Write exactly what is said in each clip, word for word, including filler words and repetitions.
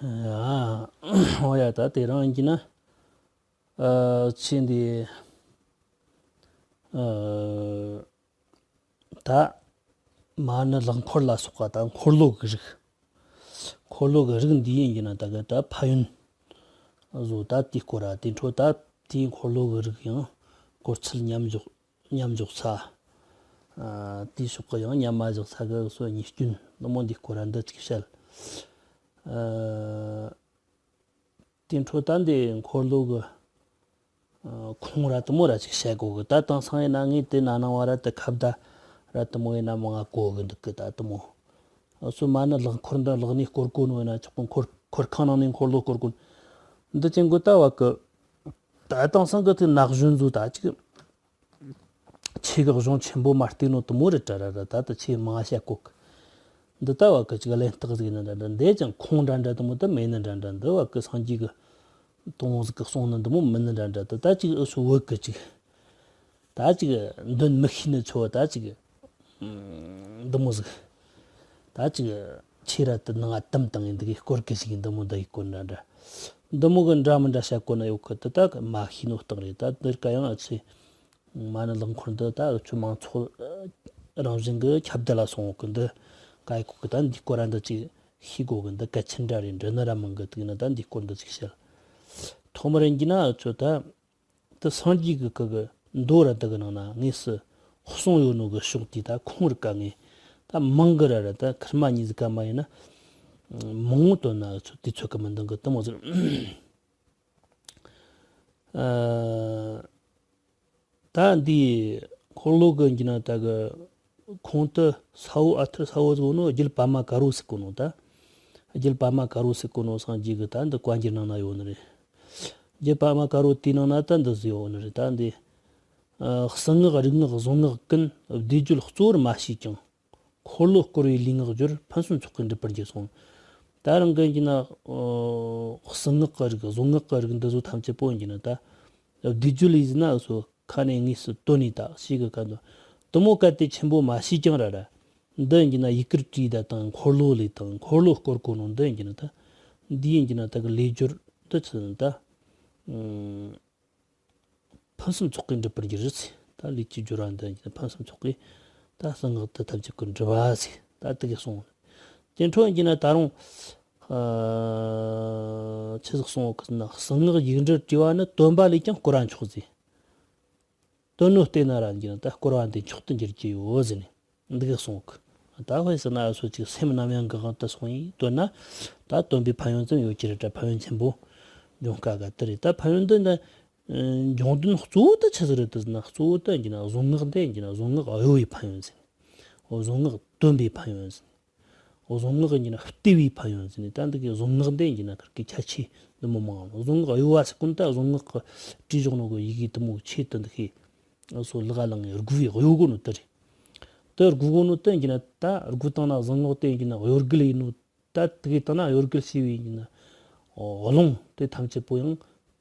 ཨ། འོ་ཡ། ད་དེ་རིང་ཡིན་གྱི་ན། ཨ། ཆེ་འདི། ཨ། ད་མ་ཎི་ལག་འཁོར་ལ་སོགས་པ་ད་འཁོར་ལོ་གི་རིགས། འཁོར་ལོ་གི་རིགས་འདི་ཡིན་གྱི་ན་ད་གི་ད་ཕན་ཡོན་བཟོ། ད་དེའི་སྐོར་ར་དེ་འཕྲོ་ད་དེའི་འཁོར་ལོ་གི་རིགས་ཡང་སྐོར་ཚུལ་མཉམ་འཇོག་མཉམ་འཇོག་ས། ཨ། དེའི་ཕྱོགས་ཀྱི་ཡང་མཉམ་མ་བཞག་ས་གི་སོ་གཉིས་སྐྱོན་ནི་མོ་འདི་སྐོར་ར་འདི་ཅིག་བཤད། ཨ། དེ་འཕྲོ་ད་འདི་འཁོར་ལོ་གི། ཨ། ཁུངས་ར་དུ་མོ་ར་ཅིག་བཤད་དགོ་གི། ད་དེང་སང་ཡིན་ན་ངས་དེ་ན་ནང་བ་ར་དུ་ཁ་བརྡ་ར་དུ་མོ་ཡིན་ན་མང་ང་གོ་གི་འདུག་གི། ད་དུ་མོ། ཨ། སོ་མ་ཎི་ལག་འཁོར་འདི་ལག་ནས་སྐོར་གོ་ནོ་ཡིན་ན་ཆོག་གི། འཁོར་འཁོར་ཁང་ནང་ནས་འཁོར་ལོ་སྐོར་གོ་ནོ། འདི་ཅན་གོ་ད་བ་གི། ད་དེང་སང་གི་དེ་ན་གཞོན་ཚོ་ད་ཅིག་ཆེ་གི་གཞུང་ཆེན་པོ་མ་བལྟས་ནོ་དུ་མོ་རེད་དྲ་ར་ར། ད་ད་ཆེ་མང་བཤད་གོ་གི། འདི་ལྟ་བ་གི་ཅིག་གླེན་རྟགས་ཟིག་ཡིན་ན་འདྲ་འདྲ། འདས་ཀྱང་ཁུངས་འདྲ་འདྲ་དུ་མོ་ད་མེད་ནི་འདྲ་འདྲ། འདི་བ་གི་སངས་རྒྱས་གི་དུང་ཟིག་གི་གསུང་ནི་འདི་མོ་མིན་ནི་འདྲ་འདྲ། ད་ད་ཅིག་ཨུ་སུ་བོད་གི་ཅིག་ད་ཅིག་འདོན་མི་ཤེས་ནི་ཚོ་ད་ཅིག་འདི་མོ་ཟིག་ད་ཅིག་ཆེ་ར་དུ་ནང་ང་དམ་བཏང་ཡིན་འདི་གི་སྐོར་གི་ཞིག་འདི་མོ་འདི་ཡི་སྐོར་འདྲ་འདྲ། འདི་མོ་གི་འདྲ་མི་འདྲ་བཤད་གོ་ན་ཡོད་གི། དེ་ད་གི་མ་ཤེས་ནོ་སྟེང་རེད། ད་འདིར་ག་ཡང་ཨ་ཆེ་མ་ཎི་ལག་འཁོར་འདི་ད་འུ་ཆོ་མང་ཚོགས་རང་བཞིན་གི་ཁྱབ་གདལ་ལ་སོང་གི། འདི་ག་ཡི་གོ་གི། ད་འདི་སྐོར་ར་འདི་ཅིག་ཤེས་དགོ་གི། འདི་གལ་ཆེན་འདྲ་རེད། འདྲི་ནི་ར་མང་གི། དེ་ན་ད་འདི་སྐོར་འདི་ཅིག་བཤད། ཐོག་མར་ཡིན་གྱི་ན་འུ་ཆོ་ད། དེ་སངས་རྒྱས་ཀྱི་གི་གི་མདོ་ར་འདི་གི་ནང་ན་དངོས་སུ་གསུངས་ཡོད་ནོ་གི་ཕྱོགས་དེ་ད་ཁུངས་རིག་ག་ངས་ད་མང་གི་ར་ར། ད་ཁེར་མ་གཉིས་ཟིག་ག་མ་ཡིན་ན་མང་བོ་བཏོན་ན་ཚོད་དུས་ཚོད་གི་མི་འདང་གི། དེ་མོ་ཟིག་ཨ། ད་འདི་འཁོར་ལོ་གི་འགྱིས་ན་ད་གི་ཁུངས་དེ་ས་བོ། ཨ། ཐུར་ས་བོ་ཟིག་ནོ། རྒྱུད་པདྨ་དཀར་པོ་ཟེར་གོ་ནོ། ད་རྒྱུད་པདྨ་དཀར་པོ་ཟེར་གོ་ནོ་སངས་རྒྱས་གི་ད་འདི་བཀའ་འགྱུར་ནང་ན་ཡོད་ནི་རེད། རྒྱུད་པདྨ་དཀར་པོ་དེའི་ནང་ན་ད་འདི་ཟིག་ཡོད་ནི་རེད། ད་འདི། ཨ། གསང་སྔགས་རིག་སྔགས་གཟུངས་སྔགས་ཀུན། བཟླས་བརྗོད་གཙོ་བོར་མ་བྱས་ཀྱང་། འཁོར་ལོ་བསྐོར་བའི་ལུས་ངག་སྦྱོར། ཕུན་སུམ་ཚོགས་ཀྱིས་འགྲུབ་པར་འགྱུར་གསུངས། ད་རང་གི་འགྱིས་ན། ཨོ། གསང་སྔགས་ཀྱི་རིགས། གཟུངས་སྔགས་ཀྱི་རིགས་འདི་ཚོ་ཐམས་ཅད་པོ་འགྱིས་ན་ད། བཟླས་བརྗོད་ལས་ཟིན་ན་སོ་ཁ་ནས་དངོས་སུ་བཏོན་ནས་ད་ཞིག་གི་ཁ་འདོན། དེ་མོ་གལ་ཏེ་ཆེན་པོ་མ་བྱས་ཀྱང་ར་ར། འདི་འགྱིས་ན་ཡི་གེར་བྲིས་ད་དང་འཁོར་ལོ་ལས་དང་འཁོར་ལོ་བསྐོར་གོ་ནོ་འདི་འགྱིས་ན་ད། འདིའི་འགྱིས་ན་ད་གི་ལས་སྦྱོར་འདི་ཚོ་ད། ཨུམ། ཕུན་སུམ་ཚོགས་ཀྱིས་འགྲུབ་པར་འགྱུར་ཟེར། ད་ལུས་ཀྱི་སྦྱོར་བ་འདི་ཕུན་སུམ་ཚོགས་ཀྱིས་ད་གསང་སྔགས་འདི་ཐམས་ཅད་ཀྱིས་འགྲུབ་པ་ཟེར། ད་དེ་གི་གསུངས། དེ་འཕྲོ་ཡིན་གྱི་ན་ད་རུང་། ཨ། ཆི་ཟིག་གསུངས་ཡོད་གི་ཟེར་ན། གསང་སྔགས་ཡིག་འབྲུར་བྲིས་པ་ནི། སྟོན་པ་ལས་ཀྱང་བསྐོར་བ་མཆོག་ཟེར། སྟོན་ནོ་བལྟས་ན་ར་འགྱིས་ན་ད་བསྐོར་བ་འདི་མཆོག་ཏུ་འགྱུར་གྱི་ཡོད་ཟེར་ནས། འདི་གི་གསུངས་གི། ད་དཔེ་ཟེར་ན་སོ་ཅིག་སེམས་རྣམ་གཡེང་གི་དབང་དུ་སོང་ཡིན་བཏོན་ན། ད་སྟོན་པའི་ཕན་ཡོན་ཙམ་ཡོད་ཀྱི་རེད་དྲ། ཕན་ཡོན་ཆེན་པོ་འབྱུང་དཀའ་ག་དེ་རེད། ད་ཕན་ཡོན་འདི་ནི། ཨ། འབྱུང་དོན་གཙོ་བོ་དེ་ཆི་ཟིག་རེད་དེ་ཟེར་ན། གཙོ་བོ་དེ་འགྱིས་ན་གཟུངས་སྔགས་འདི་འགྱིས་ན་གཟུངས་སྔགས་གཡོ་བའི་ཕན་ཡོན་ཟེར། འོ། གཟུངས་སྔགས་འདོན་པའི་ཕན་ཡོན་ཟེར། འོ། གཟུངས་སྔགས་འགྱིས་ན་བསྟོད་པའི་ཕན་ཡོན་ཟེར་ནས། ད་འདི་གི་གཟུངས་སྔགས་འདི་འགྱིས་ན་ཁིར་གི་ཁྱད་ཆོས་འདི་མོ་མང་ལ། གཟུངས་སྔགས་གཡོ་བ་ཟེར་གོ་ནོ་ད་གཟུངས་སྔགས་གི་བྲིས་བཞག་ནོ་གི་ཡི་གེ་དེ་མོ་ཆེད་དུ་འདི་ཤེས། སོ་ལག་ལང་ངེ་དགུ་བའི་གཡོ་གོ་ནོ་དེ་རེད། དེ་དགུ་གོ་ནོ་དེ་འགྱིས་ན་ད་དགུ་བཏང་ན་གཟུངས་སྔགས་དེ་འགྱིས་ན་གཡོ་འགུལ་ཡིན་ནོ། ད་དེ་གི་བཏང་ན་གཡོ་འགུལ་བྱས་པའི་འགྱིས་ན། ཨོ། རླུང་དེ་ཐམས་ཅད་པོ་ཡང་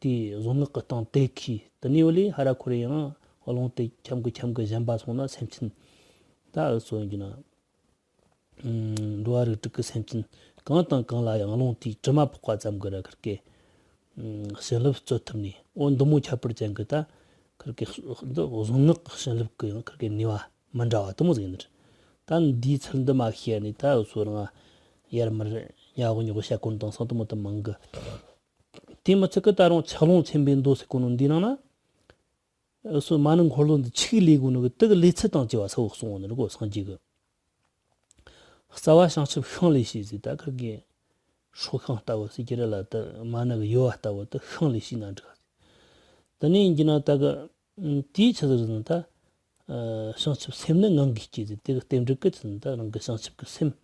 དེའི་གཟུངས་སྔགས་གི་སྟེང་དེ་ཁེལ། དེ་ནས་འོ་ལས་ཧ་ར་ཁོ་རེ་ཡང་རླུང་དེ་ཁྱམ་གི་ཁྱམ་གི་གཞན་པ་སོང་ན་སེམས་ཅན་ད་སོ་འགྱིས་ན། ཨུམ། འགྲོ་བ་རིགས་དྲུག་གི་སེམས་ཅན་གང་དང་གང་ལ་ཡང་རླུང་དེའི་དྲི་མ་ཕོག་པ་ཙམ་གྱིས་ར་ཁིར་གི། ཨུམ། བྱིན་རླབས་སྩོལ་ཐུབ་ནས། འོ། འདི་མོ་ཁྱད་པར་ཅན་གྱི་ད་ཁིར་གི་འདི་གཟུངས་སྔགས་བྱིན་རླབས་ཀྱི་ཡང་ཁིར་གི་ནུས་པ་མི་འདྲ་བ་དེ་མོ་ཟིག་ཡིན་ནི་རེད། ད་འདིའི་ཚུལ་འདི་མ་ཤེས་ནས་ད་འུ་ཚོ་རང་ཡར་མར་ཉག་གུ་ཉོག་གུ་བཤད་གོ་ནོ་དེང་སང་དེ་མོ་དེ་མང་གི། དེ་མི་ཚད་གི་ད་རུང་ཆགས་ལོང་ཆེན་པོའི་མདོ་ཟེར་གོ་ནོ་འདིའི་ནང་ན། འུ་ཚོ་མ་ཎི་འཁོར་ལོ་འདི་ཆི་གི་ལས་གོ་ནོ་གི་དེ་གི་ལས་ཚུལ་དང་བཅས་པ་གསལ་བོ་གསུངས་ཡོད་ནི་རེད་གོ། སངས་རྒྱས་གི། རྩ་བ་བྱང་ཆུབ་ཤིང་ལས་བྱས་ཟེར། ད་ཁིར་གི་སྲོག་ཤིང་ལྟ་བུ་ཟེར་གྱི་རེད་ལ། ད་མ་ཎི་གི་གཡོ་བ་ལྟ་བུ་དེ་ཤིང་ལས་བྱས་ན་འགྲིག་ག་ཟེར། དེ་ནས་ཡིན་གྱི་ན་ད་གི། ཨུམ། དེའི་ཆི་ཟིག་ཟེར་ན་ད། ཨ། བྱང་ཆུབ་སེམས་ནི་ངང་གིས་སྐྱེ་ཟེར། དེ་གི་རྟེན་འབྲེལ་གི་ཆི་ཟེར་ན་ད་རང་གི་བྱང་ཆུབ་ཀྱི་སེམས།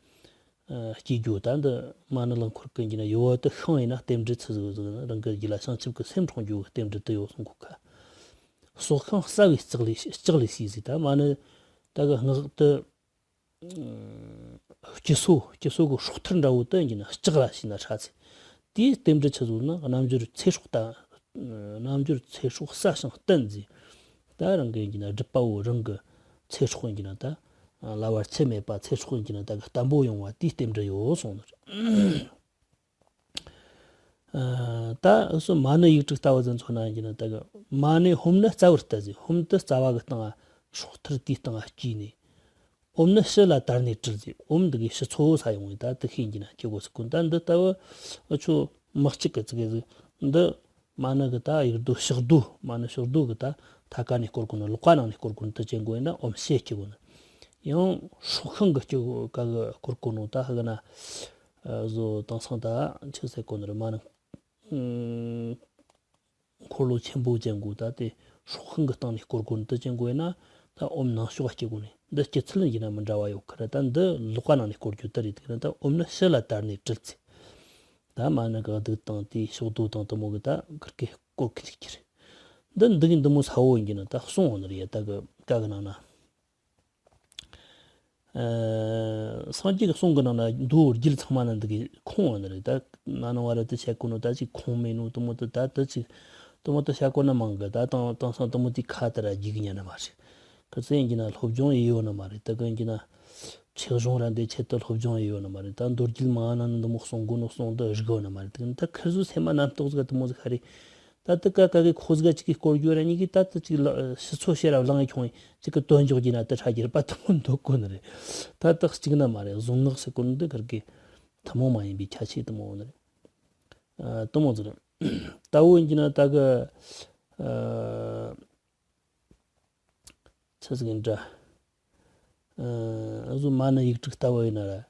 ཨ། སྐྱེ་རྒྱུ། ད་འདི་མ་ཎི་ལག་འཁོར་གི་འགྱིས་ན་གཡོ་བ་དེ་ཤིང་ཡིན་ན་རྟེན་འབྲེལ་ཆི་ཟིག་ཟེར་ན་རང་གི་རྒྱུད་ལ་བྱང་ཆུབ་ཀྱི་སེམས་འཁྲུངས་རྒྱུ་གི་རྟེན་འབྲེལ་དེ་ཡོད་གསུང་གོ་ཁ། སྲོག་ཤིང་རྩ་བའི་ལྕགས་ལས། ལྕགས་ལས་བྱས་ཟེར། ད་མ་ཎི་ད་གི་སྔགས་དེ། སྐྱི་སོ། སྐྱི་སོ་གི་སྲོག་ཐུར་འདྲ་བོ་དེ་འགྱིས་ན་ལྕགས་ལ་བྱས་ན་ཧྲ་ཟེར། དེའི་རྟེན་འབྲེལ་ཆི་ཟིག་ན་རྣལ་འབྱོར་ཚེ་སྲོག་ད། རྣལ་འབྱོར་ཚེ་སྲོག་ཟ་ཞིང་བརྟན་ཟེར། ད་རང་གི་འགྱིས་ན་སྒྲུབ་པ་བོ་རང་གི་ཚེ་སྲོག་འགྱིས་ན་ད། བླ་བར་ཚེ་མེད་པ་ཚེ་སྲོག་འགྱིས་ན་ད་གི་བརྟན་པོ་ཡོང་བ་དེའི་རྟེན་འབྲེལ་ཡོད་གསུངས་ནི་རེད། ད་སོ་མ་ཎི་ཡིག་དྲུག་ལྟ་བུ་ཟིག་མཚོན་ན་ཡིན་གྱི་ན། ད་གི་མ་ཎི་ཧོམ་ནི་རྩ་བར་གཏད་ཟེར། ཧོམ་དེ་རྩ་བ་གི་སྟེང་ང་སྲོག་ཐར་དེའི་སྟེང་ང་བསྐྱིས་ནས། ཨོམ་ནི་ཕྱི་ལ་དར་ནས་དྲིལ་ཟེར། ཨོམ་འདི་གི་ཕྱི་ཚོ་ས་ཡོང་བས་ད་དེ་ཤེས་ཀྱི་ན་སྐྱེ་དགོས་ཟེར་གོ་ནོ། ད་འདི་ལྟ་བུ་འུ་ཆོ་མི་གཅིག་གི་ཙི་གེ་ཟིག་འདི། མ་ཎི་གི་ད་ཡིག་རྡོ་ཕྱག་རྡོ། མ་ཎི་ཕྱག་རྡོ་གི་ད་ཐད་ཀ་ནས་སྐོར་གོ་ནོ། ལག་པ་ནང་ནས་སྐོར་གོ་ནོ་དེ་ཅན་གོ་ཡིན་ན་ཨོམ་ཕྱི་སྐྱེ་གོ་ནོ། ཡང་སྲོག་ཤིང་གི་སྐྱེ་གོ་ཀ་གི་སྐོར་གོ་ནོ། ད་ཧ་གི་ན་བཟོ་དེང་སང་ད་ཆི་ཟེར་གོ་ནོ་རེད། མ་ཎི་འཁོར་ལོ་ཆེན་པོ་ཅན་གོ་ད་དེ་སྲོག་ཤིང་གི་སྟེང་ནས་སྐོར་གོ་ནོ་དེ་ཅན་གོ་ཡིན་ན། ད་ཨོམ་ནང་ཤོག་སྐྱེ་གོ་ནི། འདི་སྐྱེ་ཚུལ་ཡིན་ན་མི་འདྲ་བ་ཡོད་ཁ་ར། ད་འདི་ལག་པ་ནང་ནས་སྐོར་རྒྱུ་དེ་རེད། དེ་ན་ད་ཨོམ་ནི་ཕྱི་ལ་དར་ནས་དྲིལ་ཟེར། ད་མ་ཎི་གི་གདུགས་དང་དེའི་ཕྱག་རྡོ་དང་དེ་མོ་གི་ད་ཁིར་ཀེ་སྐོར་གི་འཇུག་རྒྱུ་རེད། འདི་འདི་གི་འདི་མོ་ས་བོ་ཡིན་གྱི་ན་ད་གསུང་བ་ནི་རེད་ཡ། ད་གི་ཀ་གི་ནང་ན། ཨ། སངས་རྒྱས་ཀྱི་གསུང་གི་ནང་ན་མདོ་རྒྱུད་ཚང་མ་ན་འདི་གི་ཁུངས་བ་ནི་རེད། ད་ན་ནང་བ་ར་དེ་བཤད་གོ་ནོ་ད་ཅིག་ཁུངས་མེད་ནོ་དེ་མོ་དེ་ད་དེ་ཅིག་དེ་མོ་དེ་བཤད་གོ་ན་མང་གི། ད་དེང་དེང་སང་དེ་མོ་དེ་ཁ་དེ་ར་རྒྱུག་ཉན་ནི་མ་རེད། ཁི་ཚེ་ཡིན་གྱི་ན་སློབ་སྦྱོང་ཡེ་ཡོད་ནི་མ་རེད། ད་གི་ཡིན་གྱི་ན་ཆེ་གཞུང་ར་འདི་ཆེད་དུ་སློབ་སྦྱོང་ཡེ་ཡོད་ནི་མ་རེད། ད་མདོ་རྒྱུད་མང་ན་ནི་འདི་མོ་གསུང་གོ་ནོ་གསུང་དེ་རིག་ཡོད་ནི་མ་རེད། ད་ཁི་ཚོ་སེམས་མ་རྣམ་རྟོག་ཟིག་དེ་མོ་ཟིག་ཧ་རེད། ད་དེ་ཀ་ཀ་གི་ཁོ་ཟིག་གཅིག་གིས་སྐོར་རྒྱུ་ར་གཉིས་ཀྱིས་ད་དེ་གཅིག་ལ་ཕྱི་ཚོ་ཕྱི་ར་བླངས་ཡི་ཁྱོང་ཡི་གཅིག་གི་དོན་འཇོག་རྒྱུ་ན་དེ་ཧྲ་རྒྱུ་ར་པ་དེ་མོ་འདུག་གོ་ནི་རེད། ད་དེ་གཅིག་ན་མ་རེད། གཟུངས་སྔགས་ཟེར་གོ་ནི་འདི་ཁིར་ཀེ་ཐུན་མོང་མ་ཡིན་པའི་ཁྱད་ཆོས་དེ་མོ་ནི་རེད། ཨ། དེ་མོ་ཟིག་རེད། ད་འོ་ཡིན་གྱི་ན་ད་གི། ཨ། ཆི་ཟིག་ཡིན་འདྲ། ཨ། འུ་ཟོ་མ་ཎི་ཡིག་དྲུག་ལྟ་བུ་ཡིན་ན་ར།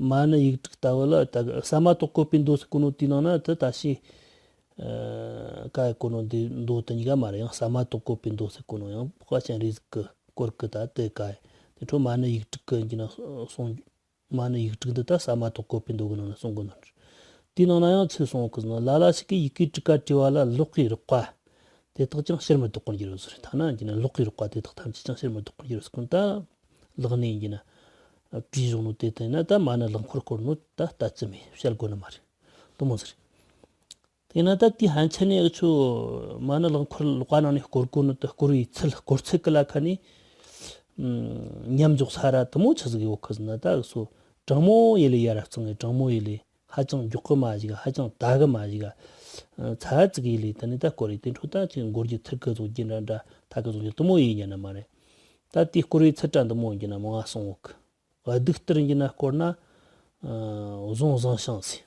མ་ཎི་ཡིག་དྲུག་ལྟ་བུ་ལ་ད་གི་ཟ་མ་ཏོག་བཀོད་པའི་མདོ་ཟེར་གོ་ནོ་དེའི་ནང་ན་དེ་ད་ཤི། ཨ། ཀ་ཡི་གོ་ནོ་འདི་མདོ་དེ་གཉིས་ཀ་མ་རེད། ཡང་ཟ་མ་ཏོག་བཀོད་པའི་མདོ་ཟེར་གོ་ནོ་ཡང་ཕོ་ཁ་ཅན་རེ་ཟིག་གི་སྐོར་གི་ད་དེ་ཀ་ཡི། དེ་འཕྲོ་མ་ཎི་ཡིག་དྲུག་གི་ཡིན་གྱི་ན་གསུང་། མ་ཎི་ཡིག་དྲུག་འདི་ད་ཟ་མ་ཏོག་བཀོད་པའི་མདོ་གི་ནང་ན་གསུང་གི་ནོ། དེའི་ནང་ན་ཡང་ཚུལ་གསུང་གི་ཟེར་ན། ལ་ལ་ཞིག་གིས་ཡི་གེ་དྲུག་ཀ་བྲིས་པ་ལ་ལོག་གི་རགས་པ་དེ་དག་ཀྱང་ཕྱིར་མི་ལྡོག་པར་འགྱུར་རོ་ཟེར། ཐ་ན་ཡིན་གྱི་ན་ལོག་གི་རགས་པ་དེ་དག་ཐམས་ཅད་ཀྱང་ཕྱིར་མི་ལྡོག་པར་འགྱུར་རོ་ཟེར་གོ་ནོ། ད་ལག་ནས་ཡིན་གྱི་ན་བྲིས་བཞག་ནོ་དེ་ལྟ་ཡིན་ན་ད་མ་ཎི་ལག་འཁོར་བསྐོར་ནོ་ད་ལྟ་ཙམ་མེད། བཤད་དགོས་ནི་མ་རེད། དེ་མོ་ཟེར། དེས་ན་ད་དེའི་ཕན་ཆད་ནས་འུ་ཆོ་མ་ཎི་ལག་འཁོར་ལག་པ་ནང་ནས་བསྐོར་གོ་ནོ་དེ་བསྐོར་བའི་ཚུལ་བསྐོར་ཚུལ་གི་ལ་ཁ་ནས། ཨམ། མཉམ་འཇོག་ས་ར་དེ་མོ་ཆི་ཟིག་ཡོད་གི་ཟེར་ན། ད་འུ་ཚོ་དྲང་མོ་ཡེ་ལས་ཡ་ར་གཙང་ངེ་དྲང་མོ་ཡེ་ལས་ཧ་ཅང་མགྱོགས་གི་མ་ཞིག་ཧ་ཅང་དལ་གི་མ་ཞིག་ཨ། ཚ་ཙིག་ཡེ་ལས་དེ་ནས་ད་བསྐོར་རེ་དེ་འཕྲོ་ད་ཅིག་མགོ་རྒྱུ་ཐུར་གི་བཟོ་རྒྱུ་འདྲ་འདྲ་ཐ་གི་བཟོ་རྒྱུ་དེ་མོ་ཡེ་ཉན་ནི་མ་རེད། ད་དེ་བསྐོར་བའི་ཚུལ་འདྲ་འདི་མོ་ཡིན་གྱི་ན་མང་ང་གསུང་འོག་གི། གདུགས་ལྟར་ཡིན་ན་བསྐོར་ན། ཨ། བཟང་བཟང་ཞིང་ཟེར།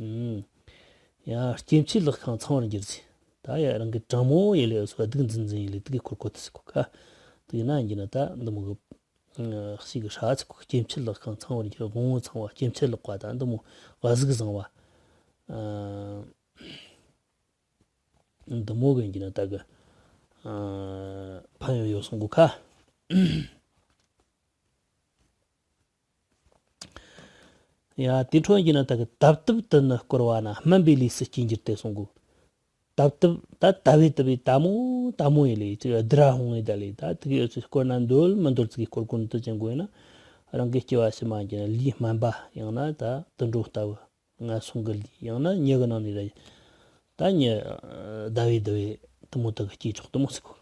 ཨུམ། ཡ། སྐྱེ་མཆེད་ལག་ཁང་ཚང་བར་འགྱུར་ཟེར། ད་ཡ་རང་གི་དྲང་མོ་ཡེ་ལས་སོ་གདུགས་འཛིན་འཛིན་ཡེ་ལས་དེ་གི་འཁོར་གོ་ཐུབ་ཟེར་གོ་ཁ། དེ་ཡིན་ན་ཡིན་གྱི་ན་ད་འདི་མོ་གི། ཨ། ཞིག་གི་ཧྲ་ཟེར་གོ། སྐྱེ་མཆེད་ལག་ཁང་ཚང་བར་འགྱུར། དབང་པོ་ཚང་བ་སྐྱེ་མཆེད་ལག་པ་ད་འདི་མོ་གཟུགས་བཟང་བ། ཨ། འདི་མོ་གི་ཡིན་གྱི་ན་ད་གི། ཨ། ཕན་ཡོན་ཡོད་གསུང་གོ་ཁ། ཡ། དེ་འཕྲོ་ཡིན་ན་ད་གི་དབ་དབ་ཏུ་ནི་བསྐོར་བ་ན་སྨན་པའི་ལུས་སུ་སྐྱེས་འགྱུར་ཏེ་གསུང་གོ། དབ་དབ་ད་དབ་བེ་དབ་བེ་དྭ་མོ་དྭ་མོ་ཡེ་ལས་ཅིག་ཨ་དི་ར་ཧོང་ངེ་ད་ལས་ད་དེ་གི་བསྐོར་ན་འདོད་མི་འདོད་ཙིག་གི་བསྐོར་གོ་ནི་དེ་ཅན་གོ་ཡིན་ན། རང་གི་སྐྱེ་བ་ཕྱི་མ་ཡིན་ན་ལུས་སྨན་པ་ཡང་ན་ད་དུད་འགྲོ་ལྟ་བུ་ངན་སོང་གི་ལུས་ཡང་ན་མྱི་གི་ནང་ནས་ར་ད་མྱི་ཟླ་བའི་ཟླ་བའི་དེ་མོ་དག་གི་སྐྱེས་ཆོག་དེ་མོ་ཟེར་གོ།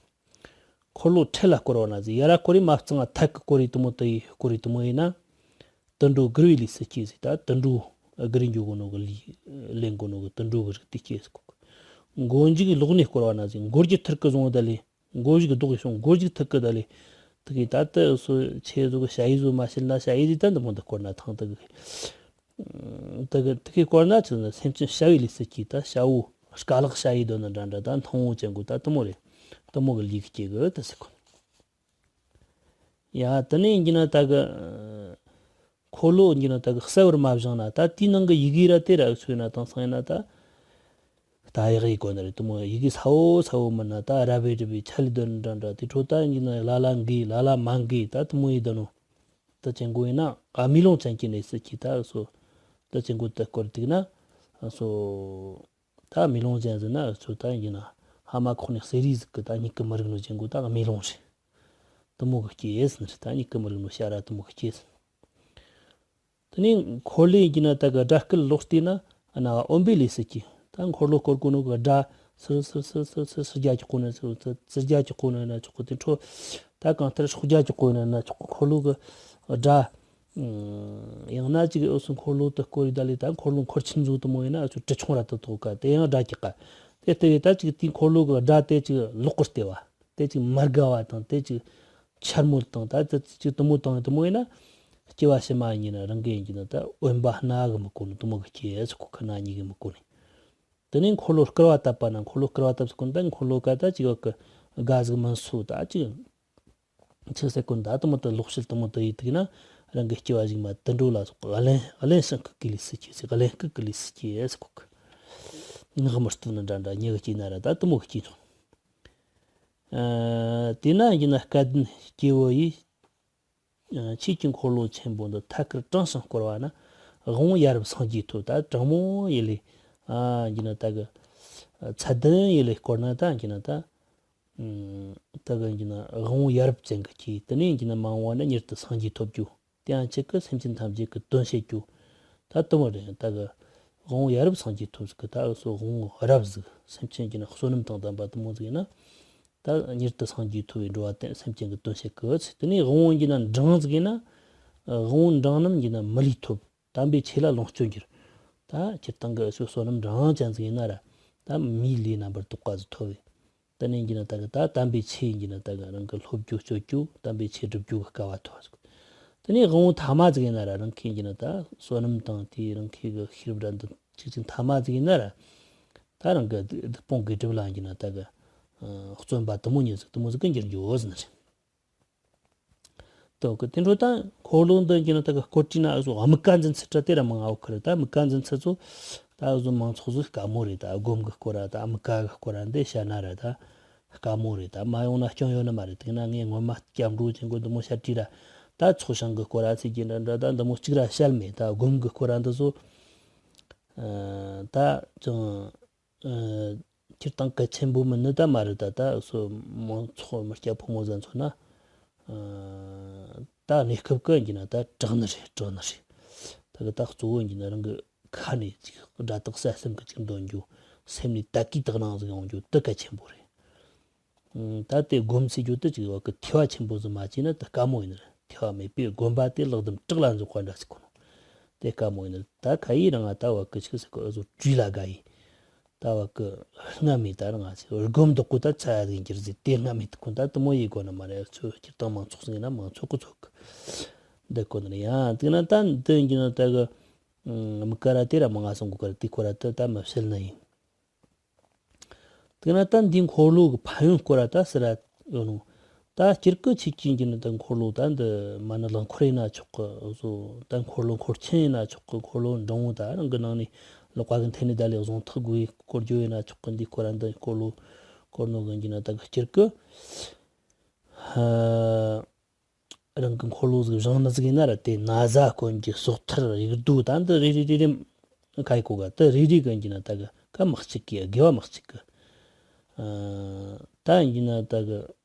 འཁོར་ལོ་ཁྲི་ལ་བསྐོར་བ་ན་ཟེར། ཡ་ར་བསྐོར་རེ་མ་གཙང་ང་ཐད་ཀི་བསྐོར་རེ་དེ་མོ་དེ་ཡི་བསྐོར་རེ་དེ་མོ་ཡིན་ན། དུད་འགྲོ་སྒུར་བའི་ལུས་སུ་སྐྱེས་ཟེར། ད་དུད་འགྲོ་སྒུར་རེ་འགྱོ་གོ་ནོ་གི་ལུས་ལེན་གོ་ནོ་གི་དུད་འགྲོ་གི་རིགས་དེ་སྐྱེས་ཟེར་གོ། མགོ་མཇུག་ལོག་ནས་བསྐོར་བ་ན་ཟེར། མགོ་རྒྱུ་ཐུར་གི་བཟུང་བ་ད་ལས་མགོ་མཇུག་ལྡོག་གི་བྱུང་མགོ་མཇུག་ཐུར་གི་ད་ལས། དེ་གི་ད་ལྟ་སོ་ཆེ་བཟོ་གི་ཞ་ཡི་བཟོ་མ་བྱེད་ན་ཞ་ཡི་ཟེར། ད་འདི་མོ་འདི་བསྐོར་ན་ཐང་དེ་གི། དེ་གི་དེ་གི་བསྐོར་ན་ཆི་ཟེར་ན་སེམས་ཅན་བྱ་བའི་ལུས་སུ་སྐྱེས། ད་བྱ་བོ་རྐ་ལག་བྱ་ཡི་སྡོད་ན་འདྲ་འདྲ་ད་མཐོང་བོ་ཅན་གོ་ད་དེ་མོ་རེད། དེ་མོ་གི་ལུས་སྐྱེ་གི་དེ་ཟེར་གོ། ཡ། དེ་ནས་ཡིན་གྱི་ན་ད་གི་འཁོར་ལོ་ཡིན་གྱི་ན་ད་གི་གསལ་བར་མ་བཞེངས་ན་ད་དེའི་ནང་གི་ཡི་གེ་ར་དེ་ར་ཚོས་ན་དེང་སང་ཡིན་ན་ད་ད་ཡག་ཡི་གོ་ནི་རེད། དེ་མོ་ཡི་གེ་ཚ་བོ་ཚ་བོ་མིན་ན་ད་ར་བེ་རི་བེ་ཆ་ལི་དོན་འདྲ་འདྲ་དེ་འཕྲོ་ད་ཡིན་གྱི་ན་ལ་ལ་འགི་ལ་ལ་མ་འགི་ད་དེ་མོ་ཡི་ད་ནོ། ད་ཅན་གོ་ཡིན་ན་ཨ་མེ་ལོང་ཅན་གྱི་གནས་སུ་སྐྱེས། ད་སོ་ད་ཅན་གོ་ད་སྐོར་དེ་ན་སོ། ད་མེ་ལོང་ཅན་ཟེར་ན་ཚོ་ད་ཡིན་ན་ཕ་མ་ཁོག་ནས་གསེར་རིས་ཟིག་གི་ད་མྱིག་གི་མི་རིག་ནོ་ཅན་གོ་ད་མེ་ལོང་རེད། དེ་མོ་གི་སྐྱེས་ཟེར་ནི་རེད། ད་མྱིག་གི་མི་རིག་ནོ་ཤ་ར་དེ་མོ་གི་སྐྱེས་ཟེར། དེ་ནས་འཁོར་ལོ་ཡིན་ན་ད་གི་དགྲ་སྐུལ་ལོག་སྟེ་ན་ཨ་ན་འོམ་པའི་ལུས་སུ་སྐྱེས། ད་འཁོར་ལོ་བསྐོར་གོ་ནོ་གི་དགྲ་སིར་སིར་སིར་སིར་སིར་སིར་རྒྱ་ཀྱི་ཁོ་ན་སིར་སིར་རྒྱ་ཀྱི་ཁོ་ན་ཆོག་གི། དེ་འཕྲོ་ད་གང་ལྟར་སྲོག་རྒྱ་ཀྱི་ཁོ་ན་ཆོག་གི། འཁོར་ལོ་གི་དགྲ་ ཡང་ན་ཅིག་འུ་ཚོ་འཁོར་ལོ་དུ་བསྐོར་རེ་ད་ལས་ད་འཁོར་ལོ་འཁོར་ཆེན་ཚོ་དུ་མོ་ཡིན་ན་འུ་ཚོ་གྲི་ཆུང་ར་དུ་ཐོག་ག་དེ་ཡང་སྒྲ་རྒྱག་ག་དེ་ལྟ་བུའི་ད་ཅིག་དེའི་འཁོར་ལོ་གི་སྒྲ་དེ་ཅིག་ལོག་གི་ལྟེ་བ། དེ་ཅིག་མ་དགའ་བ་དང་དེ་ཅིག་འཕྱ་སྨོད་དང་ད་དེ་ཅིག་དུ་མོ་དང་དུ་མོ་ཡིན་ན། སྐྱེ་བ་ཕྱི་མ་ཡིན་ན་རང་གི་ཡིན་གྱི་ན་ད་དབེན་པ་སྣ་གི་མི་གོ་ནི་དུ་མོ་གི་སྐྱེ་ཟེར་གོ་ཁ་སྣ་གཉིས་གི་མི་གོ་ནི། དེ་ནས་འཁོར་ལོ་བསྐུར་བ་བཏབ་པ་ན་འཁོར་ལོ་བསྐུར་བ་བཏབ་ཟེར་གོ་ནི་ད་འཁོར་ལོ་ག་ད་ཅིག་བ་གི་དགའ་ཟིག་མིན་སོ་ད་ཅིག་ཆི་ཟེར་གོ་ནི་ད་དུ་མོ་ད་ལོག་བཤད་དུ་མོ་ད་ཡིད་ཐིག་ན་རང་གི་སྐྱེ་བ་ཞིག་མ་དུད་འགྲོ་ལ་སོགས་གླེན་གླེན་ཞིང་ཁུག་གི་ལུས་སུ་སྐྱེ་ཟེར་གླེན་ཁུག་གི་ལུས་སུ་སྐྱེ་ཟེར་གོ་གི། ངག་མི་བཏུབ་ནི་འདྲ་འདྲ་ཉེ་གི་སྐྱེ་ན་ར་ད་དུ་མོ་གི་སྐྱེ་ཚོ། ཨ། དེས་ན་ཡིན་ན་སྐལ་ལྡན་སྐྱེ་བོ་ཡིས། ཨ། ཆོས་ཀྱི་འཁོར་ལོ་ཆེན་པོ་འདི་ཐད་ཀར་དྲངས་ཤིང་བསྐོར་བ་ན་དབང་པོ་ཡ་རབས་སངས་རྒྱས་ཐོབ། ད་དྲང་མོ་ཡི་ལས། ཨ། ཡིན་ན་ད་གི་ཚད་ལྡན་ཡི་ལས་བསྐོར་ན་ད་ཡིན་ན་ད། ཨ། ད་གི་ཡིན་ན་དབང་པོ་ཡ་རབས་ཅན་གྱི་སྐྱེ་དེ་ནས་ཡིན་ན་མ་འོངས་པ་ན་མྱུར་དུ་སངས་རྒྱས་ཐོབ་རྒྱུ། དེ་ཡང་གཅིག་གི་སེམས་ཅན་ཐམས་ཅད་ཀྱི་དོན་བྱེད་རྒྱུ། ད་དུ་མོ་རེད་ད་གི། དབང་པོ་ཡ་རབས་སངས་རྒྱས་ཐོབ་ཟིག་གི་ད་སོ་དབང་པོ་རབ་ཟིག་སེམས་ཅན་གྱི་ན་བསོད་ནམས་དང་ལྡན་པ་དུ་མོ་ཟིག་ཡིན་ན། ད་མྱུར་དུ་སངས་རྒྱས་ཐོབ་པའི་འགྲོ་བ་དེ་སེམས་ཅན་གྱི་དོན་བྱེད་ཀི་ཚེ་དེ་ནས་དབང་པོ་ཡིན་ན་འབྲིང་ཟིག་ཡིན་ན། དབང་པོ་འབྲིང་རྣམས་ཡིན་ན་མི་ལུས་ཐོབ། དམ་པའི་ཆོས་ལ་ལོངས་སྤྱོད་འགྱུར། ད་སྤྱིར་བཏང་གི་སོ་བསོད་ནམས་འབྲིང་ཅན་ཟིག་ཡིན་ན་ར། ད་མིའི་ལུས་རྣམ་པར་དག་པ་ཟིག་ཐོབ་པས། དེ་ནས་ཡིན་ན་ད་གི་ད་དམ་པའི་ཆོས་ཡིན་ན་ད་གི་རང་གི་སློབ་རྒྱུ་སྤྱོད་རྒྱུ་དམ་པའི་ཆོས་སྒྲུབ་རྒྱུ་གི་སྐལ་བ་ཐོབ་ཟིག་དེ་ནས་དབང་པོ་ཐ་མ་ཟིག་ཡིན་ན་ར་རང་གི་ཡིན་ན་ད་བསོད་ནམས་དང་དེའི་རང་གི་གི་ཤེས་རབ་ར་འདི་ཅིག་ཅིག་ཐ་མ་ཟིག་ཡིན་ན་ར། ད་རང་གི་སྡིག་སྡིག་སྤོང་དགེ་སྒྲུབ་ལ་ཡིན་ན་ད་གི་བརྩོན་པ་དུ་མོ་ཉིད་ཟིག་དུ་མོ་ཟིག་གི་འགྱུར་འགྱུར་ཟིན་རེད། དོ་གི་དེ་འཕྲོ་ད་འཁོར་ལོ་འདི་ཡིན་ན་ད་གི་སྐོར་བྲིས་ན་ཨ་ཟོ་དམིགས་བཀར་འཛིན་ཚུལ་ད་དེ་ར་མང་ང་བོ་ཁར་ད་དམིགས་བཀར་འཛིན་ཚུལ་ཚོ་ད་ཨ་ཟོ་མང་ཚོགས་ཟིག་དཀའ་མོ་རེད། ད་སྒོམ་གི་སྐོར་ར་ད་དམིགས་བཀར་གི་སྐོར་ར་འདི་བཤད་ན་ར་ད་དཀའ་མོ་རེད། ད་མ་ཡོང་ན་སྐྱོན་ཡོད་ནི་མ་རེད། དེ་ན་ངས་སྔོན་མ་སྐྱབས་འགྲོ་ཅན་གོ་འདི་མོ་བཤད་བྲིས་ར་ད་ཚོགས་ཞིང་གི་སྐོར་ར་ཚིག་གི་འདྲ་འདྲ་ད་འདི་མོ་གཅིག་ར་བཤད་མེད། ད་སྒོམ་གི་སྐོར་ར་འདི་ཚོ་ཨ་ད་ཅང་། ཨ། སྤྱིར་བཏང་གལ་ཆེན་པོ་མིན་ནི་ད་མ་རེད། ད་ད་སོ་མང་ཚོགས་མི་སྐྱ་ཕོ་མོ་ཟན་ཚོ་ན། ཨ། ད་གནས་སྐབས་ཀྱི་ཡིན་ན་ད་དྲག་ནི་རེད་དྲག་ནི་རེད། ད་གི་ད་གཙོ་བོ་ཡིན་ན་རང་གི་ཁ་ནས་ཅིག་སྒྲ་དག་གསལ་གསལ་གི་ཅིག་འདོན་རྒྱུ། སེམས་ནས་ད་གིས་དག་སྣང་ཟིག་ཡོང་རྒྱུ་དེ་གལ་ཆེན་པོ་རེད། ཨ། ད་དེ་སྒོམ་ཟེར་རྒྱུ་དེ་ཅིག་བ་གི་ཐེ་བ་ཆེན་པོ་ཟིག་མ་བྱས་ན་ད་དཀའ་མོ་ཡིན་ནི་རེད། ཐེ་བ་མེད་པའི་དགོན་པ་དེ་ལག་དམ་བྲག་ལ་འཛུགས་པ་འདྲ་ཟིག་གོ་ནོ། དེ་དཀའ་མོ་ཡིན་ནི་རེད། ད་ཁ་ཡིས་རང་ང་ད་བ་གི་ཆིག་ཟིག་གི་ཨ་ཟོ་བྲིས་ལ་དགའ་ཡིས། ད་བ་གི་སྔ་མེད་ད་རང་ང་ཟིག་སྒོམ་འདོག་གོ་ད་ཚ་ཡ་ཟིག་འགྱུར་ཟིག་དེ་སྔ་མེད་དུ་ཁོང་ད་དུ་མོ་ཡིས་གོ་ནི་མ་རེད། ཚོ་སྤྱིར་བཏང་མང་ཚོགས་ཟིག་ཡིན་ན་མང་ཚོགས་གི་ཚོགས་གི་འདི་གོ་ནི་རེད། ཡང་དེ་ན་ད་འདི་ཡིན་ན་ད་གི་མི་ཀ་ར་དེ་ར་མ་ང་སོང་གོ་ཀ་ར་དེ་ཁོ་ར་ད་ད་མ་བཤད་ནི་ཡིན། དེ་ན་ད་འདི་འཁོར་ལོ་གི་ཕན་ཡོན་སྐོར་ར་ད་ཟེར་ར་ཡོད་ནོ། ད་སྤྱིར་གི་ཆིག་ཅིག་གི་ནི་ད་འཁོར་ལོ་ད་འདི་མ་ནི་ལག་འཁོར་ཡིན་ན་ཆོག་གི་བཟོ། ད་འཁོར་ལོ་འཁོར་ཆེན་ཡིན་ན་ཆོག་གི། འཁོར་ལོ་འབྲིང་བོ་ད་རང་གི་ནང་ནས་ལག་པ་གི་འཐེན་ནས་ད་ལས་གཟུངས་ཐག་དགོས་སྐོར་རྒྱུ་ཡིན་ན་ཆོག་གི། འདི་སྐོར་ར་འདི་འཁོར་ལོ་སྐོར་ནོ་གི་གི་ན་ད་གི་སྤྱིར་གི། ཧ། རང་གི་འཁོར་ལོ་ཟིག་བཞེངས་ནི་ཟིག་ཡིན་ན་ར་དེ་ན་བཟའ་གོན་རྒྱུ་སོག་ཐར་ཡིག་རྡོ་ད་འདི་རེ་རེ་རེ་རེ་ཁ་ཡི་གོ་ག་དེ་རེ་རེ་གི་ཡིན་ན་ད་གི་ཀ་མི་གཅིག་གི་དགེ་བ་མི་གཅིག་གི། ཨ། ད་ཡིན་ན་ད་གི་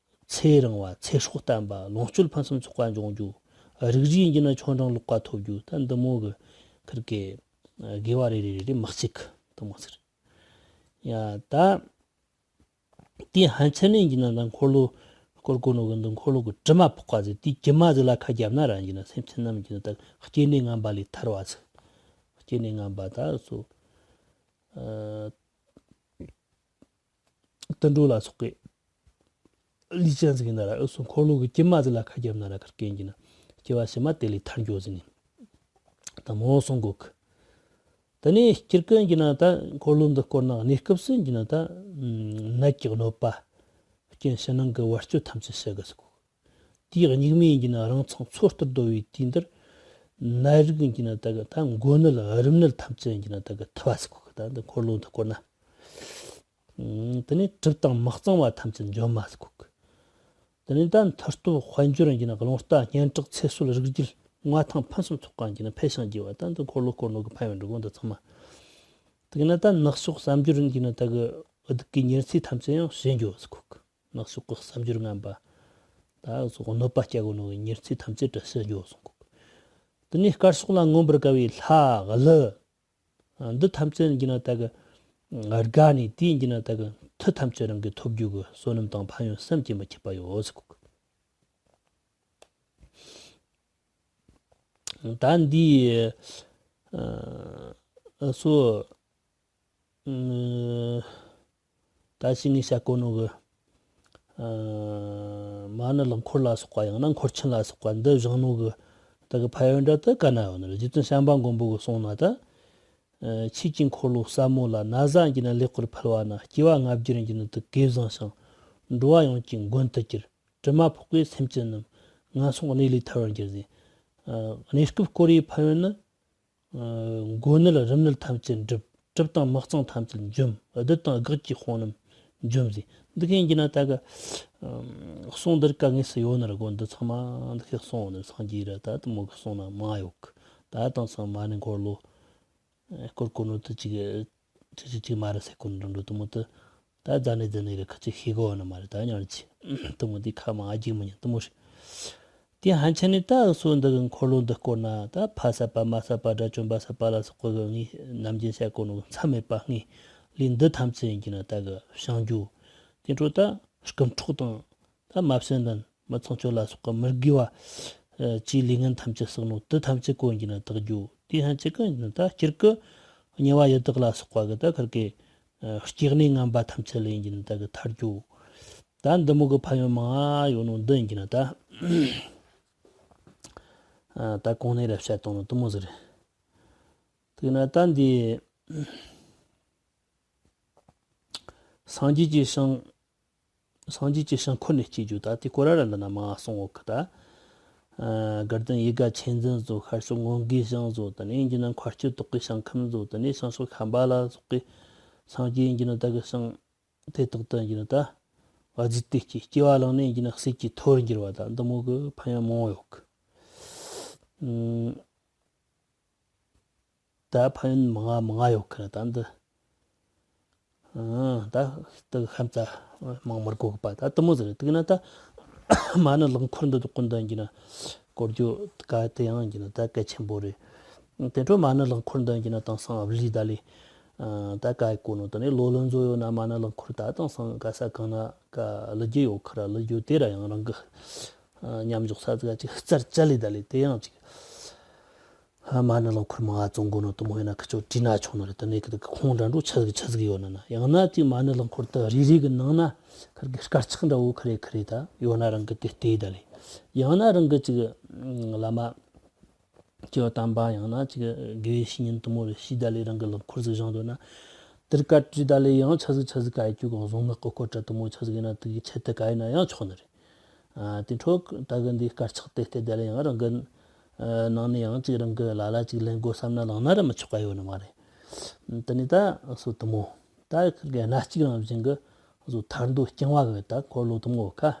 ཚེ་རིང་བ་ཚེ་སྲོག་བརྟན་པ་ལོངས་སྤྱོད་ཕུན་སུམ་ཚོགས་པ་འབྱུང་རྒྱུ། རིགས་རུས་ཡིན་ན་ཆོས་འབྲིང་ལོག་པ་ཐོབ་རྒྱུ། ད་འདི་མོ་གི་ཁིར་གི་དགེ་བ་རེ་རེ་རེ་རེ་མི་གཅིག་གི་དུ་མོ་ཟེར། ཡ་ད། དེའི་ཕན་ཆད་ནས་ཡིན་ན་ད་འཁོར་ལོ་སྐོར་གོ་ནོ་གི་འདི་འཁོར་ལོ་གི་དྲི་མ་ཕོག་པ་ཟིག་དེའི་དྲི་མ་ཟིག་ལ་ཁ་བརྒྱབ་ན་ར་ཡིན་ན་སེམས་ཅན་རྣམས་ཀྱི་ད་སྐྱེ་གནས་ངན་པ་ལས་ཐར་བ་ཟིག་སྐྱེ་གནས་ངན་པ་ད་སོ། ཨ། དུད་འགྲོ་ལ་སོགས་ཀྱི་ལུས་ཅན་ཟིག་ཡིན་ན་ར་ཨུ་སོ་འཁོར་ལོ་གི་དྲི་མ་ཟིག་ལ་ཁ་བརྒྱབ་ན་ར་ཁར་སྐྱེ་ཡིན་ན་སྐྱེ་བ་ཕྱི་མ་དེ་ལས་ཐར་འགྱོ་ཟིན་ནས་ད་མོ་སོང་གོ་གི། དེ་ནས་སྤྱིར་ཀུན་གྱི་ནང་ད་འཁོར་ལོ་འདི་བསྐོར་ན་གནས་སྐབས་སུ་གྱི་ནང་ད་ནད་ཀྱི་གནོད་པ། རྐྱེན་ཕྱི་ནང་གི་བར་གཅོད་ཐམས་ཅད་བྱེད་དགོས་ཟེར་གོ། དེའི་སྙིགས་མའི་གྱི་ནང་རང་མཚང་འཚོ་ལྟར་རྡོ་བའི་དུས་འདིར། ནད་རིགས་གྱི་ནང་ད་གི་ད་མགོ་ནད་རིམས་ནད་ཐམས་ཅད་གྱི་ནང་ད་གི་ཐུབ་པ་ཟེར་གོ་གི། ད་འདི་འཁོར་ལོ་འདི་བསྐོར་ན། དེ་ནས་གྲིབ་དང་མི་གཙང་བ་ཐམས་ཅད་འཇོམས་མ་ཟེར་གོ་གི། དེ་ནས་ད་མཐུ་སྟོབས་དཔལ་འབྱོར་ཡིན་ན་རླུང་རྟ་སྙན་གྲགས་ཚེ་སྲོག་རིགས་རྒྱུད་མངའ་ཐང་ཕུན་སུམ་ཚོགས་པ་ཡིན་ན་འཕེལ་ཞིང་རྒྱས་པ། ད་འདི་འཁོར་ལོ་བསྐོར་ནོ་གི་ཕན་ཡོན་འགྲོ་གོ་འདི་ཚང་མ། དེ་ན་ད་ནག་ཕྱོགས་བསམ་སྦྱོར་ཡིན་ན་ད་གི་སྡུག་གི་ཉེར་འཚེ་ཐམས་ཅད་ཡང་ཞི་འགྱོ་ཟེར་གོ་གི། ནག་ཕྱོགས་ཀྱི་བསམ་སྦྱོར་ངན་པ། ད་སོགས་གནོད་པ་སྐྱེལ་གོ་ནོ་གི་ཉེར་འཚེ་ཐམས་ཅད་ད་ཞི་འགྱོ་ཟེར་གོ་གི། དེ་ནས་དཀར་ཕྱོགས་ལ་མངོན་པར་དགའ་བའི་ལྷ་ཀླུ། འདི་ཐམས་ཅད་ཀྱི་ནང་ད་གི་དགའ་ནས་དེའི་ཀྱི་ནང་ད་གི་མཐུ་ཐམས་ཅད་རང་གི་ཐོབ་རྒྱུ་གི་བསོད་ནམས་དང་ཕན་ཡོན་བསམ་གྱིས་མི་ཁྱབ་པ་ཡོད་ཟེར་གོ་གི། ད་འདི་ཨ་སོ་ད་ཅི་ངས་བཤད་གོ་ནོ་གི་མ་ཎི་ལག་འཁོར་ལ་སོགས་པ། ཡང་ན་འཁོར་ཆེན་ལ་སོགས་པ་འདི་བཞེངས་ནོ་གི་ད་གི་ཕན་ཡོན་འདྲ་དེ་ག་ན་ཡོད་ནི་རེད། རྗེ་བཙུན་བྱམས་པ་མགོན་པོ་གི་གསུང་ན་ད། ཆོས་ཀྱི་འཁོར་ལོ་ཟབ་མོ་ལ། ན་བཟའ་འགྱུར་ན་ལེགས་པར་ཕུལ་བ་ན། སྐྱེ་བ་ལྔ་བརྒྱར་འགྱུར་ན་དུ་གེ་བཟང་ཞིང་། འགྲོ་བ་ཡོངས་ཀྱི་མགོན་དུ་གྱུར། དྲི་མ་ཕོག་པའི་སེམས་ཅན་རྣམས། ངན་སོང་གནས་ལས་ཐར་བར་འགྱུར་ཟེར། གནས་སྐབས་བསྐོར་བའི་ཕན་ཡོན་ནི། མགོ་ནད་རིམས་ནད་ཐམས་ཅད་འགྲིབ། གྲིབ་དང་མི་གཙང་ཐམས་ཅད་འཇོམས། བདུད་དང་སྒེག་གི་དཔུང་རྣམས་འཇོམས་ཟེར། འདི་གའི་འགྱུར་ན་ད་གི་གསུང་འདིར་ག་ངེས་སུ་ཡོད་ནི་རེད་གོ། འདི་ཚང་མ་འདི་གའི་གསུང་ཡོད་ནི་སངས་རྒྱས་ར་ད་དུ་མོ་གི་གསུང་ན་མང་ཡོད་གི། ད་དང་སང་མ་ཎི་འཁོར་ལོ་སྐོར་གོ་ནོ་དུ་ཅིག་ཅིག་ཅིག་ཅིག་མ་རེད་ཟེར་གོ་ནོ་འགྲོ་འགྲོ་དུ་མོ་དུ་ད་རྫ་ནས་རྫ་ནས་རེད། ཁ་ཅིག་ཤེས་གོ་ནི་མ་རེད། ད་ཉར་ཅིག་དུ་མོ་དེ་ཁ་མ་ཨ་ཅིག་མི་ཉན་དུ་མོ་རེད། དེ་ཧན་ཆེན་ནི་ད་སོ་འདི་གི་འཁོར་ལོ་འདི་བསྐོར་ན་ད་ཕ་བསད་པ་མ་བསད་པ་དགྲ་བཅོམ་པ་བསད་པ་ལ་སོགས་པ་གི་ངས་ནམ་རྒྱུན་བཤད་གོ་ནོ་མཚམས་མེད་པ་ངས་ལས་འདི་ཐམས་ཅད་ཡིན་གྱི་ན་ད་གི་བྱང་རྒྱུ། དེ་འཕྲོ་ད་རྐུ་འཕྲོག་དང་ད་མ་བྱིན་ལེན་མི་ཚངས་སྤྱོད་ལ་སོགས་པ་མི་དགེ་བ་ཅིའི་ལས་ངན་ཐམས་ཅད་བསགས་ནོ་དེ་ཐམས་ཅད་གོ་ཡིན་གྱི་ན་དག་རྒྱུ། དེ་ཧན་ཆེ་གི་ཡིན་ན་ད་སྤྱིར་གི་དམྱལ་བ་ཡི་དྭགས་ལ་སོགས་པ་གི་ད་ཁར་གི་སྐྱེ་གནས་ངན་པ་ཐམས་ཅད་ལས་ཡིན་གྱི་ན་ད་གི་ཐར་རྒྱུ། ད་འདི་མོ་གི་ཕན་ཡོན་མང་ང་ཡོད་ནོ་འདི་ཡིན་གྱི་ན་ད། ཨ་ད་གོང་ནས་ར་བཤད་བཏང་ནོ་དུ་མོ་ཟིག་རེད། དེ་ན་ད་འདི་སངས་རྒྱས་ཀྱི་ཞིང་། སངས་རྒྱས་ཀྱི་ཞིང་འཁོར་ནས་སྐྱེ་རྒྱུ། ད་དེ་སྐོར་ར་ར་འདི་ན་མང་ང་གསུང་ཡོད་གི་ད། ཨ་དགའ་ལྡན་ཡིད་དགའ་ཆོས་འཛིན་ཟོ། ཤར་ཕྱོགས་མངོན་དགའི་ཞིང་ཟོ། དེ་ནས་ཡིན་གྱི་ན་མཁར་སྤྱོད་དག་གི་ཞིང་ཁམས་ཟོ། དེ་ནས་བྱང་ཕྱོགས་ཤམྦྷ་ལ་སོགས་ཀྱི་སངས་རྒྱས་ཡིན་གྱི་ན་ད་གི་ཞིང་། དེ་དག་ཏུ་ཡིན་གྱི་ན་ད་བ་ཟིག་དེ་སྐྱེ་སྐྱེ་བ་ལེན་ནས་ཡིན་གྱི་ན་ཟས་ཀྱི་ཐོར་འགྱུར་བ་ད་འདི་མོ་གི་ཕན་ཡོན་མང་བོ་ཡོད་གི། ཨུམ། ད་ཕན་ཡོན་མང་ང་མང་ང་ཡོད་གི་ད་འདི། ཨ་ད་ད་ཤམ་ཙ་མང་མར་གོ་གི་པ་ད་དུ་མོ་ཟིག་རེད། དེ་གི་ན་ད་མ་ཎི་ལག་འཁོར་འདི་དག་ཀུན་ད་ཡིན་གྱི་ན་སྐོར་རྒྱུ་ག་དེ་ཡང་ཡིན་གྱི་ན་ད་གལ་ཆེན་པོ་རེད། དེ་འཕྲོ་མ་ཎི་ལག་འཁོར་འདི་ཡིན་གྱི་ན་དེང་སང་བློས་ད་ལས། ད་ག་ཡི་གོ་ནོ་ད་ནི་ལོ་ལོན་བཟོ་ཡོད་ན་མ་ཎི་ལག་འཁོར་ད་དེང་སང་ག་ས་གང་ན་ག་ལི་རྒྱུ་ཡོད་ཁ་ར་ལི་རྒྱུ་དེ་ར་ཡང་རང་གི་མཉམ་འཇོག་ས་ཟིག་ཅིག་རྩར་བཅད་ལས་ད་ལས་དེ་ཡང་ཅིག་མ་ཎི་ལག་འཁོར་མང་ང་བཙོང་གོ་ནོ་དུ་མོ་ཡིན་ན་ཁི་ཆོ་བྲིས་ན་ཆོག་ནི་རེད། ད་ནི་ཁི་ཁོང་འདྲ་འགྲོ་ཆ་ཟིག་ཆ་ཟིག་ཡོད་ན་ན་ཡང་ན་ཅིག་མ་ཎི་ལག་འཁོར་ད་རེ་རེ་གི་ནང་ན་ཁར་གི་དཀར་ཆག་འདྲ་བོ་ཁ་རེ་ཁ་རེ་ད་ཡོད་ན་རང་གི་དེ་བལྟས་ད་ལས་ཡང་ན་རང་གི་ཅིག་བླ་མ། སྐྱེ་བ་དམ་པ་ཡང་ན་ཅིག་དགེ་བའི་བཤེས་གཉེན་དུ་མོ་རེ་ཤི་ད་ལས་རང་གི་ལག་འཁོར་ཟིག་བཞེངས་འདོད་ན། དེར་བཀའ་བྲིས་ད་ལས་ཡང་ཆ་ཟིག་ཆ་ཟིག་ག་ཡི་ཁྱུ་གང་བཟང་ངག་གི་སྐོར་བྲལ་དུ་མོ་ཆ་ཟིག་ཡིན་ན་དེ་གི་ཆེད་དུ་ག་ཡིན་ན་ཡང་ཆོག་ནི་རེད། ཨ་དེ་འཕྲོ་ད་གི་འདི་དཀར་ཆག་དེ་བལྟས་ད་ལས་ཡང་རང་གི་ནང་ནས་ཡང་ཅིག་རང་གི་ལ་ལ་ཅིག་ལེན་དགོས་བསམ་ན་ལངས་ན་ར་མི་ཆོག་ག་ཡོད་ནི་མ་རེད། དེ་ནས་ད་སོ་དུ་མོ་ད་གི་སྣ་གཅིག་རང་བཞིན་གི་བཟོ་ཐར་འདོད་རྐྱང་བ་གི་ད་འཁོར་ལོ་དུ་མོ་ཁ།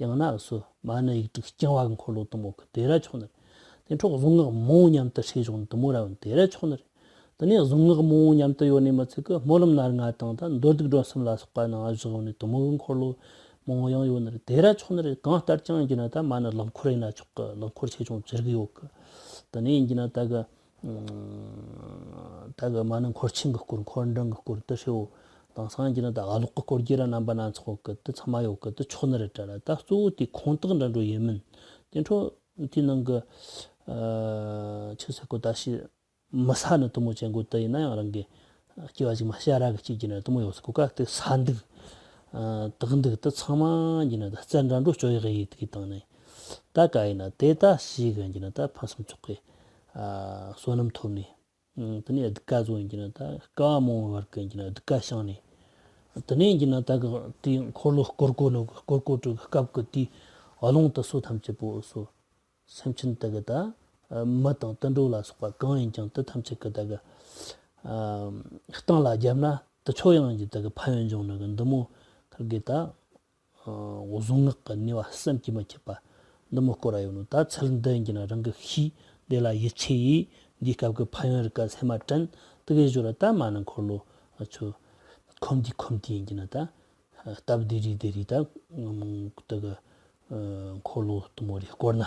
ཡང་ན་སུ་མ་ཎི་ཡིག་དྲུག་རྐྱང་བ་གི་འཁོར་ལོ་དུ་མོ་གི་དེ་ར་ཆོག་ནི་རེད། དེ་འཕྲོ་གཟུངས་སྔགས་མང་བོ་མཉམ་དུ་ཧྲིལ་བྱུང་དུ་མོ་ར་བོ་དེ་ར་ཆོག་ནི་རེད། དེ་ནས་གཟུངས་སྔགས་མང་བོ་མཉམ་དུ་ཡོད་ནི་མི་ཚད་གི་སྨོན་ལམ་སྣ་ལྔ་དང་ད་མདོ་སྡིག་སྒྲོ་གསུམ་ལ་སོགས་པ་ནང་བཞག་ནི་དུ་མོ་གི་འཁོར་ལོ་མང་བོ་ཡང་ཡོད་ནི་རེད། དེ་ར་ཆོག་ནི་རེད། གང་ལྟར་ཀྱང་ཡིན་ན་ད་མ་ཎི་ལག་འཁོར་ཡིན་ན་ཆོག་གི། ལག་འཁོར་ཆེ་ཆུང་ཅི་རིགས་ཡོད་གི། དེ་ནས་ཡིན་ན་ད་གི་ད་གི་མ་ཎི་འཁོར་ཆེན་གི་སྐོར་འཁོར་འབྲིང་གི་སྐོར་དུ་ཧྲིལ་བོ་དེང་སང་གི་ན་ད་ཨ་ལོག་གི་སྐོར་རྒྱུ་ར་རྣམ་པ་སྣ་ཚོགས་གི་དུ་ཚང་མ་ཡོད་གི་དུ་ཆོག་ནི་རེད་དྲ་ར། ད་གཙོ་བོ་དེ་ཁུངས་དག་འདྲ་འགྲོ་ཡིན་མིན་དེ་འཕྲོ་དེ་ནང་གི་ཆི་ཟེར་གོ་ད་ཤི་མི་ས་ནི་དུ་མོ་ཅན་གོ་དུ་ཡིན་ན་ཡང་རང་གི་སྐྱེ་བ་ཅིག་མ་ཤ་ར་གི་སྐྱེ་རྒྱུ་ན་དུ་མོ་ཡོད་ཟེར་གོ་ག་དེ་ས་འདུག་དག་འདུག་དུ་ཚང་མ་གི་ན་ད་རྩ་འདྲ་འགྲོ་སྤྱོད་ཡག་ཡིད་གི་དང་ནི་ད་ག་ཡིན་ན་དེ་ད་ཤི་གི་གི་ན་ད་ཕུན་སུམ་ཚོགས་གི་བསོད་ནམས་ཐོབ་ནི། དེ་ནས་གདུགས་ཀ་བཟོ་ཡིན་གྱི་ན་ད་ཀ་བ་མང་བོ་བར་གི་ཡིན་གྱི་ན་གདུགས་ཀ་བྱང་ནས། དེ་ནས་ཡིན་གྱི་ན་ད་གི་དེའི་འཁོར་ལོ་སྐོར་གོ་ནོ་སྐོར་གོ་དྲུག་གི་སྐབས་ཀྱི་དེའི་རླུང་དུ་སོ་ཐམས་ཅད་པོ་སོ། སེམས་ཅན་དེ་གི་ད་མི་དང་དུད་འགྲོ་ལ་སོགས་པ་གང་ཡིན་ཀྱང་དེ་ཐམས་ཅད་ཀྱི་ད་གི་གཏིང་ལ་བརྒྱབ་ན་དེ་ཆོ་ཡང་ཡིན་གྱི་ད་གི་ཕན་ཡོན་འབྱུང་ནི་གི་འདི་མོ་ཁར་གི་ད། གཟུངས་སྔགས་ཀྱི་ནུས་པ་བསམ་གྱིས་མི་ཁྱབ་པ་འདི་མོ་སྐོར་ར་ཡོད་ནོ། ད་ཚུལ་འདི་ཡིན་གྱི་ན་རང་གི་ཤེས་འདི་ལ་ཡིད་ཆེས་ཡིས་འདིའི་སྐབས་ཀྱི་ཕན་ཡོན་རིགས་ཀ་སེམས་མ་དྲན་དེ་གའི་ཞོར་ད་མ་ཎི་འཁོར་ལོ་ཆུ་ཁོམ་དུས་ཁོམ་དུས་ཡིན་གྱི་ན་ད་སྟབས་བདེ་རིགས་བདེ་རིགས་ད་དེ་གི་འཁོར་ལོ་དུ་མོ་རེ་སྐོར་ན།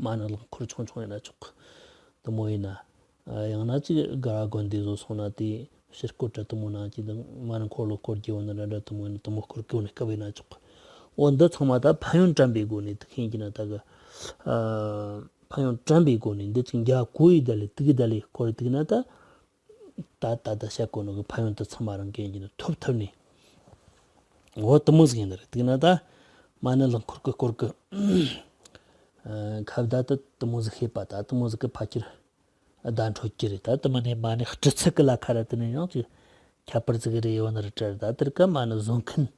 མ་ཎི་ལག་འཁོར་ཆུང་ཆུང་ཡིན་ན་ཆོག་གི། དུ་མོ་ཡིན་ན། ཡང་ན་ཅིག་ག་ར་དགོན་སྡེ་བཟོ་སོང་ན་དེ་ཕྱིར་སྐོར་དྲ་དུ་མོ་ན་ཅིག་དང་མ་ཎི་འཁོར་ལོ་སྐོར་རྒྱུ་བོ་ན་འདྲ་འདྲ་དུ་མོ་ཡིན་ན་དུ་མོ་སྐོར་རྒྱུ་ནི་སྐབས་ཡིན་ན་ཆོག་གི། འོ་འདི་ཚང་མ་ད་ཕན་ཡོན་དྲན་པའི་སྒོ་ནས་དུ་ཤེས་ཀྱི་ན་ད་གི། ཕན་ཡོན་དྲན་པའི་སྒོ་ནས་འདི་ཅིག་འཇའ་གོ་ཡི་ད་ལེ་དུག་ད་ལེ་སྐོར་དུག་ན་ད། ད་ད་ད་བཤད་གོ་ནོ་གི་ཕན་ཡོན་དུ་ཚང་མ་རང་གིས་ཡིན་གྱི་ཐོབ་ཐུབ་ནས། འོ་དུ་མོ་ཟིག་ཡིན་ནི་རེད། དུག་ན་ད་མ་ཎི་ལག་འཁོར་གི་སྐོར་གི་ཁ་བརྡ་དུ་དུ་མོ་ཟིག་ཤེས་པ་ད་དུ་མོ་ཟིག་གི་ཕ་ཁྱེར་བརྡ་འཕྲོད་ཀྱི་རེད། ད་དུ་མ་ནས་མ་ཎི་སྤྲི་ཚིག་གི་ལ་ཁ་ར་དུ་ནས་ཡང་ཅིག་ཁྱད་པར་ཟིག་རེ་ཡོད་ནི་རེད། དྲ་ད་དུར་ཀ་མ་ཎི་བཟོ་མཁན་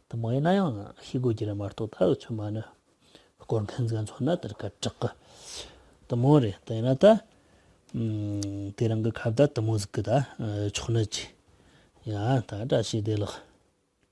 དུ་མོ་ཡིན་ན་ཡང་ཤེས་དགོས་ཀྱི་རེད་མ་གཏོགས། ད་ཆུ་མ་ཎི་སྐོར་མཁན་ཟིག་མཚོན་ན་དུར་ཀ་དྲག་གི་དུ་མོ་རེད། དེ་ཡིན་ན་ད་དེ་རང་གི་ཁ་བརྡ་དུ་མོ་ཟིག་གི་ད་ཆོག་ནི་ཅི་ཡ་ད་བཀྲ་ཤིས་བདེ་ལེགས།